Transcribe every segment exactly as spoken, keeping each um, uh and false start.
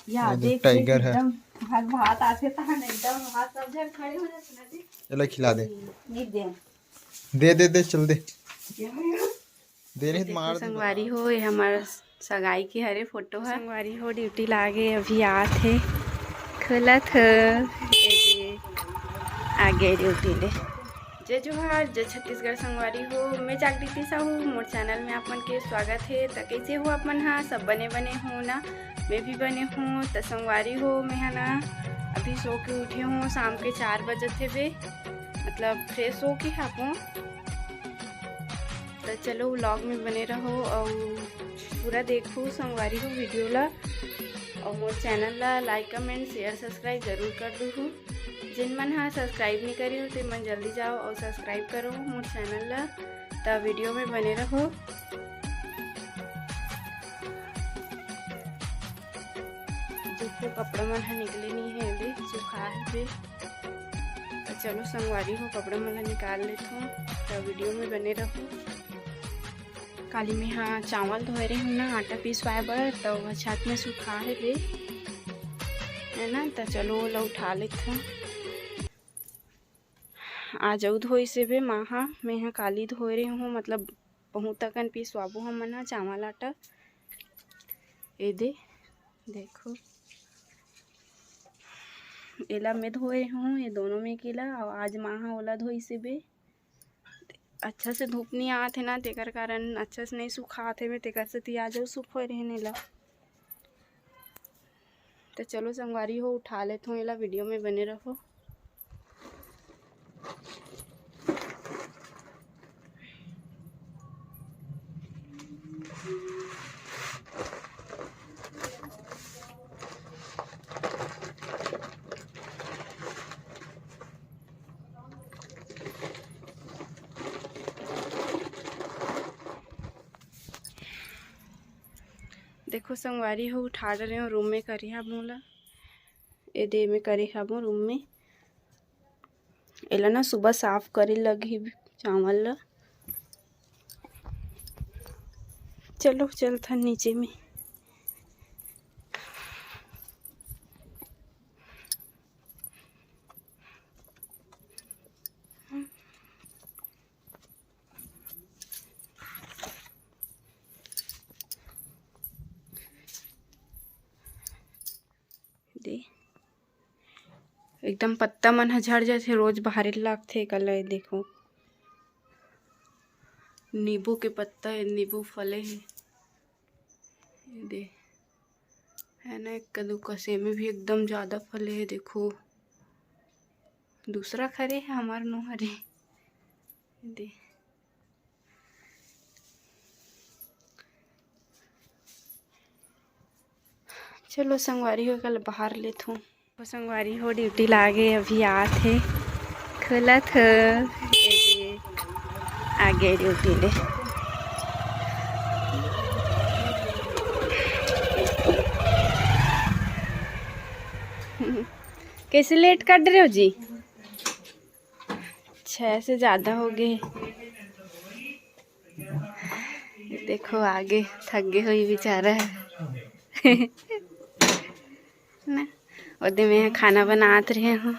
या ये देख, देख, टाइगर है। एकदम भाग भात आथे तहन एकदम हाथ सब झन खड़े हो जाथे ना जी। एला खिला दे। नहीं दे। दे, दे, दे, चल दे। दे नहीं तो देखो मार दे। संगवारी हो, ये हमार सगाई के हरे फोटो है। संगवारी हो, ड्यूटी लागे, अभी आत हे, खुलत हे। ए दे, आगे ड्यूटी ले। जय जोहार, जय छत्तीसगढ़ संगवारी हो, मैं जागृति साहू, मोर चैनल में आप मन के स्वागत हे। त कइसे हो आप मन हा? सब बने बने हो ना? मैं भी बने हूँ। त संगवारी हो, मैं हा ना अभी सो के उठे हूँ, शाम के चार बजत हेबे, मतलब फ्रेश हो के हापो। त चलो व्लॉग में बने रहो और पूरा देखो संगवारी हो वीडियो ला, और मोर चैनल ला लाइक, कमेंट, शेयर, सब्सक्राइब जरूर कर दूहू। जिन मन हा सब्सक्राइब नहीं करे हो, ते मन जल्दी जाओ और सब्सक्राइब करो मोर चैनल ला। त वीडियो में बने रहो। देखो, कपड़ा मन ह निकले नहीं है, अभी सुखा है। त चलो संगवारी हो, कपड़ा मन ला निकाल लेथों, त वीडियो में बने रहो। काली में हा चावल धोए रहे हूँ ना, आटा पिसवाए बर, त वो छत में सुखा है बे, है ना। त चलो ओला उठा लेथों। आज अउ धोइस हे बे माँ हा, मैं हा काली धोए रहे हूँ, मतलब बहुत अकन पिसवाबो हमन हा चावल आटा। ए दे, देखो, एला मैं धोए हूँ, ये दोनों में केला, और आज माँ हा ओला धोइस हे बे। अच्छा से धूप नहीं आत हे ना, तेकर कारण अच्छा से नहीं सुखात हे बे, तेकर सेती आज अउ सुखोए रहेन एला। तो चलो संगवारी हो, उठा लेथों एला, वीडियो में बने रहो। देखो संगवारी हो, उठा डरे हूँ, रूम में करे हबो ला। ए दे में करे हबो रूम में। एला ना सुबह साफ करे लगही चावल ला। चलो चलथन नीचे में। दे, एकदम पत्ता मन ह झड़ जाथे, रोज बहारे लागथे। एकर ले देखो, नींबू के पत्ता हे, नींबू फले हे, ये दे, है ना, एक कदू कसे में भी एकदम ज्यादा फले हे। देखो, दूसरा खरे हे, हमार नो हरे, ये दे। चलो संगवारी हो, कल बाहर लेथों। संगवारी हो, ड्यूटी लागे, अभी आत हे, खुलत हे, ए दे, आगे ड्यूटी ले। कैसे लेट कर रहे हो जी? छह से ज्यादा हो गए। देखो आगे थक गए हुई बेचारा है ना। ओदे में खाना बनात रहे हूँ।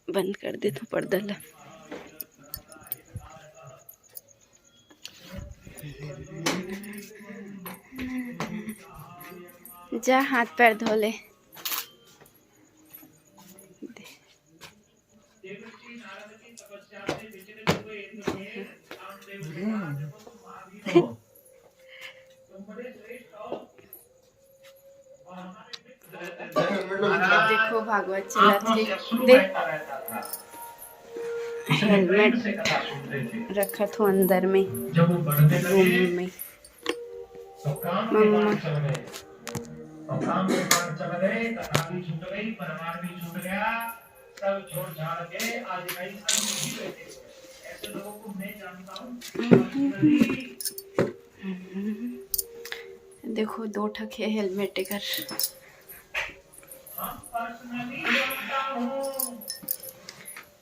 बंद कर देथों पर्दा ला। जा हाथ पैर धो ले। देखो भागवत चलत हे, देख हेलमेट रखत हो अंदर में, रूम में। मम्मा। देखो दो ठक हे हेलमेट एकर।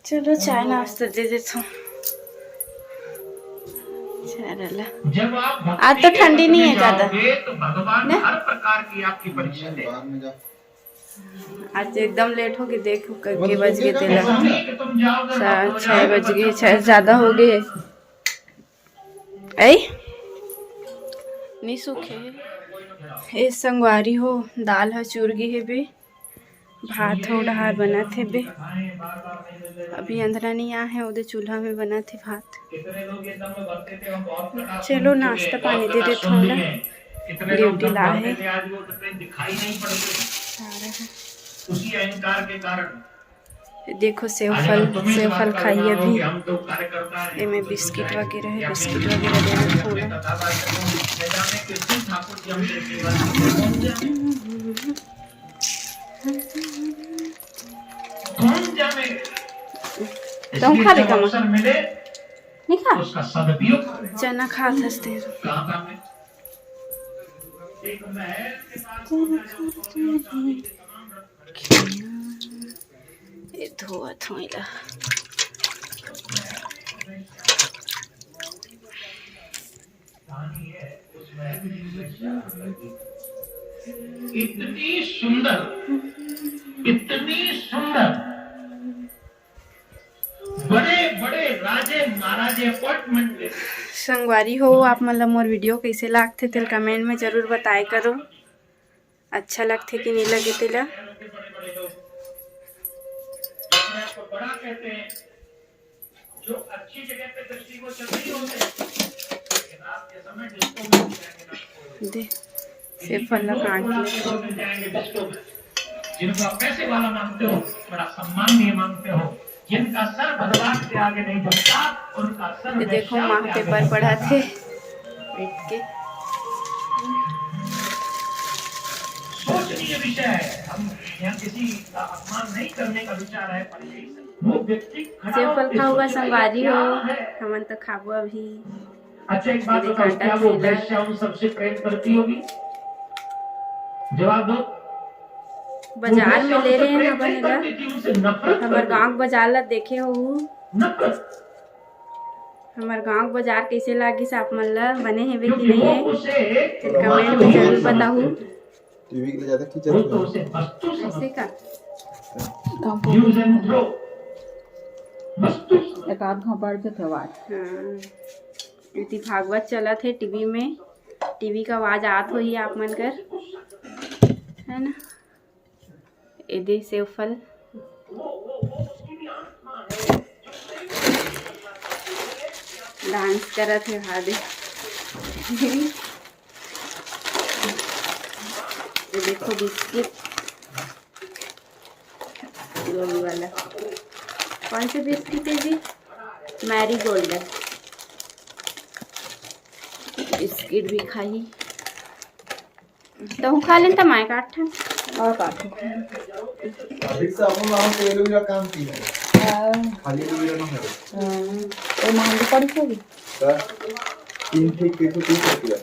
चलो चाय नाश्ता दे देथों। चाय आज तो ठंडी नहीं है ज्यादा ना? आज एकदम लेट हो गई, देख के बज गए तेला। छः बज गए, छः ज्यादा हो गए। ऐ नहीं सूखे। ए संगवारी हो, दाल ह चुर गे हे बे, भात हो डहार बनत हे बे। अभी अंधरा नहीं आ है, ओदे चूल्हा में बनत हे भात। चलो नाश्ता पानी दे देथव ना, ड्यूटी ला है। देखो सेव फल, सेव फल खाई अभी। एमे बिस्किट वगैरह है, बिस्किट वगैरह दे देथव ना। कौन जाने तहूँ खा ले कमा। नहीं खा? चना खा थस तेरे। चना खा तेरे। ये धोवत हों एला। इतनी सुंदर, इतनी सुंदर, बड़े बड़े राजे महाराजे अपॉइंटमेंट लेते। संगवारी हो, आप मन ला मोर वीडियो कइसे लागथे तेल कमेंट में जरूर बताए करो। अच्छा लगथे कि नहीं लगे तेला। दे, सेव फल ला काट ले। जिनको आप पैसे वाला मानते हो, बड़ा सम्माननीय मानते हो, जिनका सर भगवान के आगे नहीं झुकता, उनका सर ये देखो, माँ पेपर पढ़त हे बैठ के। सोचनीय विषय है। हम यहाँ किसी का अपमान नहीं करने का विचार है, पर यही सच। वो व्यक्ति खड़ा सेव फल खाहू संगवारी हो, हमन तो खाबो अभी। अच्छा, एक बात बताओ, क्या वो वेश्या उन सबसे प्रेम करती होगी? जवाब दो। बाजार में ले रहे हैं अपन एला। हमर गांव के बाजार ला देखे हो? नफरत। हमर गांव के बाजार कैसे लागिस आप मन ला, बने हेबे कि नहीं है, कमेंट में जरूर बताहू। टीवी के लिए ज्यादा खींचत है। ऐसे का? एक आध घाव बढ़ जात हे आवाज। हाँ। इति भागवत चलत हे टीवी में, टीवी का आवाज आत होही आप मन कर, है ना? एदे सेव फल डांस करत हे भादे। ये देखो बिस्किट, गोल वाला। कौन से बिस्किट है जी? मैरीगोल्ड है। बिस्किट भी खाई। तहूँ खा लेन त मैं काट ठन। और काट। अभी से अपन वहाँ पे एलोवेरा काम की है। हाँ। खाली एलोवेरा ना है। हाँ। ये महंगी पड़ी होगी। सर, तीन ठीक एक सौ तीस रुपया।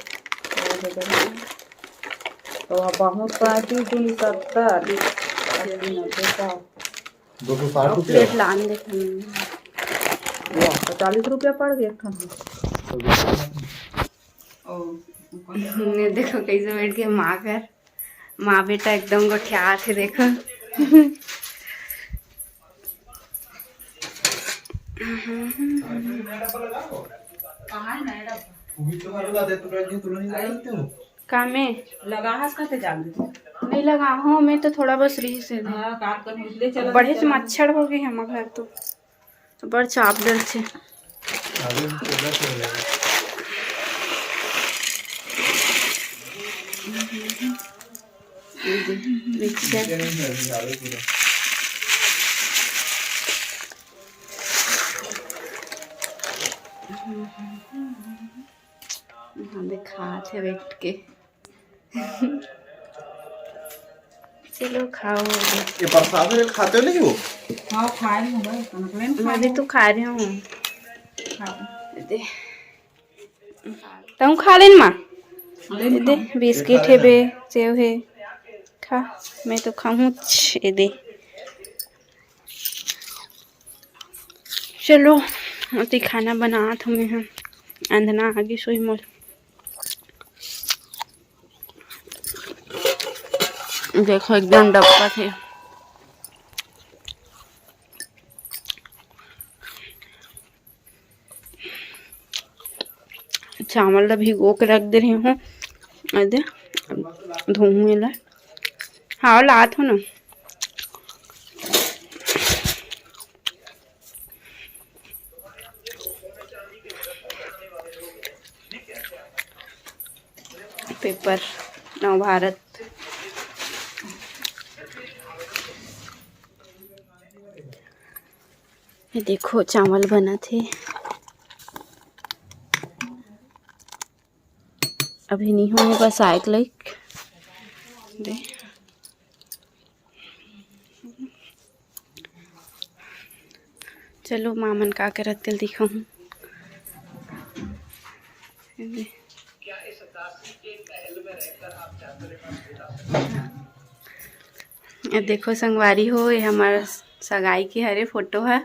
तो अब बहुत पार्टी दूँ सत्तर, अस्सी, नब्बे का। दो सौ साठ और रुपया। प्लेट लान दे। वाह, तो चालीस रुपया पड़ गया एक ठन। ओ, ने देखो कैसे बैठ के माँ कर, माँ बेटा एकदम गोठियात हे देखो। का में? लगा हस का ते जान दे। नहीं लगा हूँ मैं तो थोड़ा बस रही से। हाँ, काम कर निकले चला बड़े से चला। मच्छर हो गए हम घर तो, तो बड़ चाप डर से। आगे भी चला चल रहा है। ये दे, मिक्सचर। नीचे नहीं है, अभी आगे पूरा। हाँ, दिखात हे बैठ के। चलो खाओ। ये प्रसाद रे खाते हो नहीं वो? हाँ, खाए नहीं भाई, कनक लेन मैं भी तो खा रही हूँ। हाँ। दे। तहूँ खा लेन माँ। ले दे, बिस्किट हे बे, सेव हे। खा, मैं तो खाऊँ। छे दे। चलो, अति खाना बनात हूँ मैं। अंधना आगे सोई मोर। देखो, एकदम डबका थे। चावल ला भिगो के रख दे रही हूँ। अदे, धोहूँ एला। हाँ, लात हो ना। पेपर, नवभारत। ये देखो, चावल बनत हे। अभी नहीं होय हे, बस आए के लाइक। दे। चलो, माँ मन का करत तेला दिखाहूँ। ये देखो संगवारी हो, ये हमर सगाई के हरे फोटो ह,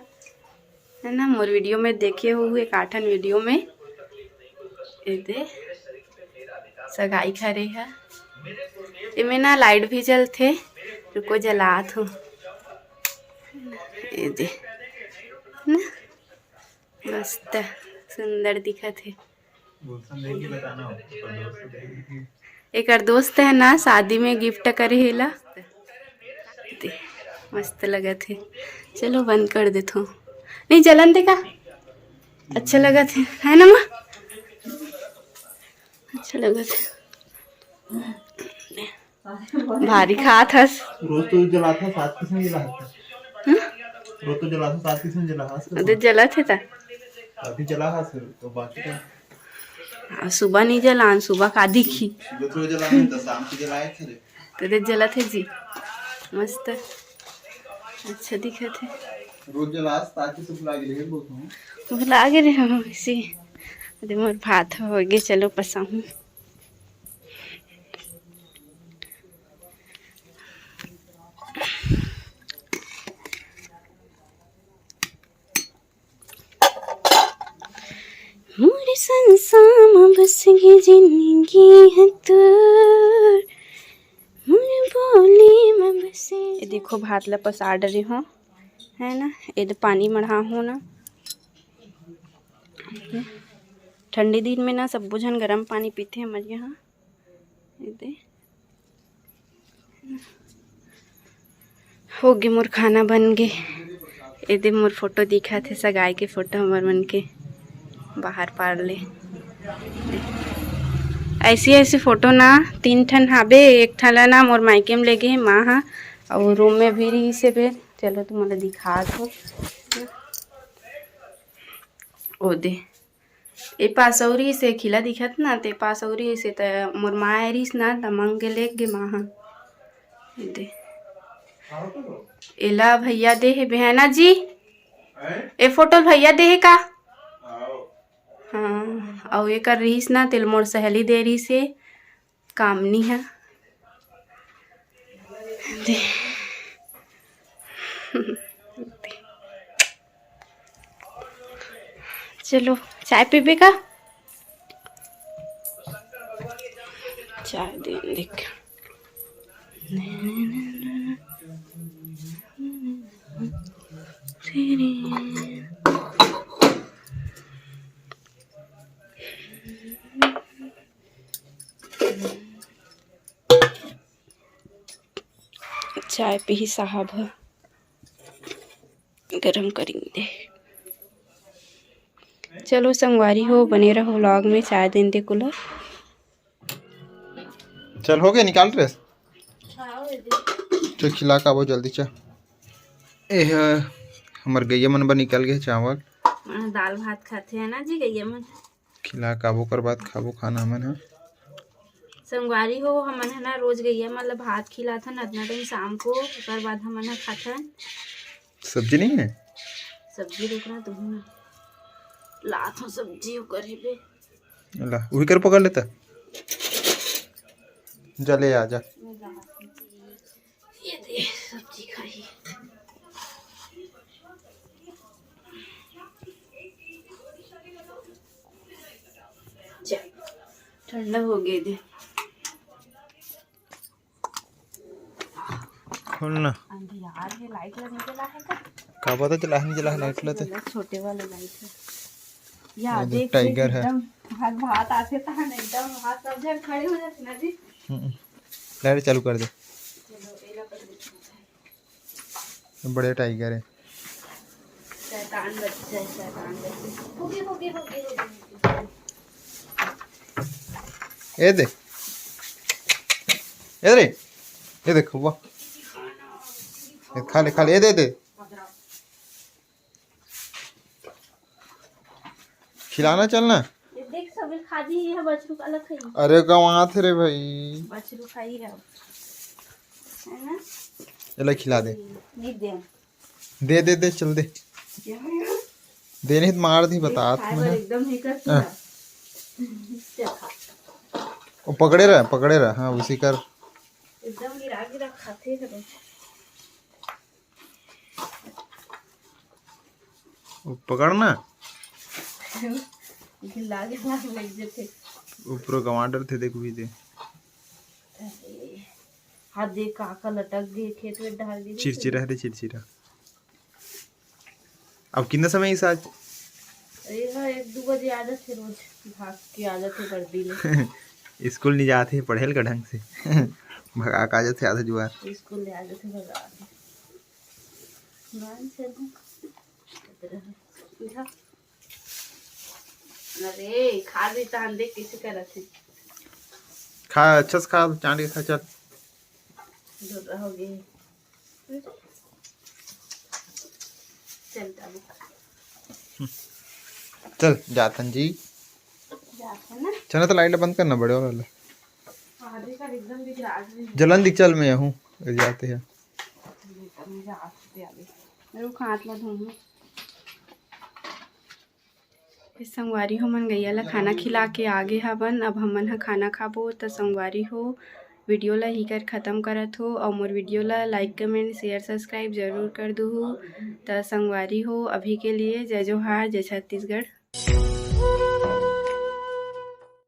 है ना, मोर वीडियो में देखे हो एक आठन वीडियो में। ये दे सगाई के हरे ह, एमे ना लाइट भी जलथे, रुको जलात हूँ। ये दे ना, मस्त सुंदर दिखत हे। एकर दोस्त है ना, शादी में गिफ्ट करे हे ला। दे, मस्त लगत हे। चलो बंद कर देथो। नहीं, जलन दे का? अच्छा लगत हे, है ना माँ? अच्छा लगत हे। भारी खात हस। रोज तो जलात हस, आज किसने जला हस? हम्म? रोज तो जलात हस, आज किसने जला हस? अरे जलत हे ता। अभी जला हस, तो बाकी तो हाँ, सुबह नहीं जलान, सुबह का दिखी। सुबह तो जलान, तो शाम को जलाए थे रे। तो दे जलत हे जी, मस्त, अच्छा दिखत हे। रोज जलास, ताकि सुख लागे रहे, बहुत हूँ। भुला गे रहे हम इसी। अरे मोर भात हो गे, चलो पसाहूँ। मोर संसा म बस गे जिंदगी ह तोर, मोर बोली म बसे। ये देखो, भात ला पसा डरे हो, है ना? ये दे पानी मढ़ा हो ना, ठंडी दिन में ना सब्बो झन गरम पानी पीथे हमर यहाँ। ये दे। हो गे मोर खाना बन गे। एदे मोर फोटो दिखत हे, सगाई के फोटो हमर मन के बाहर पार ले। ऐसी ऐसी फोटो ना तीन ठन हाबे, एक ठन ला ना मोर मायके में लेगे हे माँ हा, अउ रूम में भी रहिस हे बे। चलो तुमन ला दिखात हो। ओ दे। ए पास अउ रिहिस हे, खिला दिखत ना, ते पास अउ रिहिस हे, त मोर माँ आए रिहिस ना, त मांग के लेग गे माँ हा। दे। एला भैया दे हे, बहना जी। ए फोटो भैया दे हे का? हाँ, अउ एकर रिहिस ना, तेल मोर सहेली दे रिहिस हे। कामनी है। दे। चलो, चाय पीबे का? चाय दे देख। चाय पीही साहब ह, गरम करेंगे। चलो संगवारी हो, बने रहो vlog में। चाय देन दे कुला। चल, हो गया, निकाल ड्रेस। चल, खिला का वो जल्दी, चल। ए ह, हमर गैया मन बर निकल गए चावल। हाँ, दाल भात खाते हैं ना जी गैया मन। खिला काबो कर बाद खाबो खाना हमन ह। संगवारी हो, हमन ह ना रोज गैया मन ल भात खिलाथन अतना टाइम शाम को, ओकर बाद हमन ह खाथन। सब्जी नहीं है? सब्जी रुकना तुम ना। लात हो सब्जी ओकर हेबे। ला, उही कर पकड़ लेता। जा ले आ जा। ये दे, सब्जी खाई। ठंडा हो गए दे। खोल ना। अंधियार हे, लाइट लगने के ला है का? का पता चला नहीं चला लाइट लते। छोटे वाला लाइट है। या ये देख, देख, टाइगर देख, है। एकदम भाग भाग आते तहन एकदम हाथ सब जन खड़े हो जाते ना जी। हम्म, लाइट चालू कर दे। चलो, एला कर दे। बड़े टाइगर है। शैतान बच्चा है, शैतान बच्चा। होगी, होगी, होगी, होगी। ए दे, ए रे, ये देख हुआ। ये खा ले, खा ले, ये दे दे। खिलाना चलना। ये देख, सब खा दी है, बछरू का अलग खाई। अरे गंवात रे भाई। बछरू खाई है अब। है ना? एला खिला दे। नहीं दे। दे दे दे, चल दे। क्या है? दे नहीं तो मार दी, बता खाए मैं बर ना। एकदम ही कर हाँ। दिया। चल खा। वो पकड़े रह, पकड़े रह, हाँ उसी कर। एकदम गिरा गिरा खाते हैं। वो पकड़ना। लागे लागे लग जाते। ऊपर गंवा डरथे, देख भी दे। हाथ देख, काका लटक गए, खेत में डाल दी। चिरचिरा है रे, चिरचिरा। अब कितना समय इस आज? अरे हाँ, एक दो बजे आ जाते रोज, भाग के आ जाते बर्दी ले। स्कूल नहीं जाते, पढ़ेल का ढंग से। भगा का जाते आधा जुआर। स्कूल ले आ जाते भगा के। मान से ना। अरे खा भी तहन देख कैसे करत है। खा, अच्छा से खा, चांट के खा, चल। दूर रहोगे। चल बाबू। चल जातन जी। जाते ना। चल ना, तो लाइट बंद करना बड़े वाला। आधी का एकदम भी राज नहीं। जलन दिख, चल मैं हूँ, जाते हैं। एकदम राज से आगे। रुक, हाथ ला धोऊँ। संगवारी हो, मन गैया ला खाना खिला के आगे हवन। अब हमन ह खाना खाबो। त संगवारी हो, वीडियो ला ही कर खत्म करत हो, और मोर वीडियो ला लाइक, कमेंट, शेयर, सब्सक्राइब जरूर कर दूहू। त संगवारी हो, अभी के लिए जय जोहार, जय छत्तीसगढ़।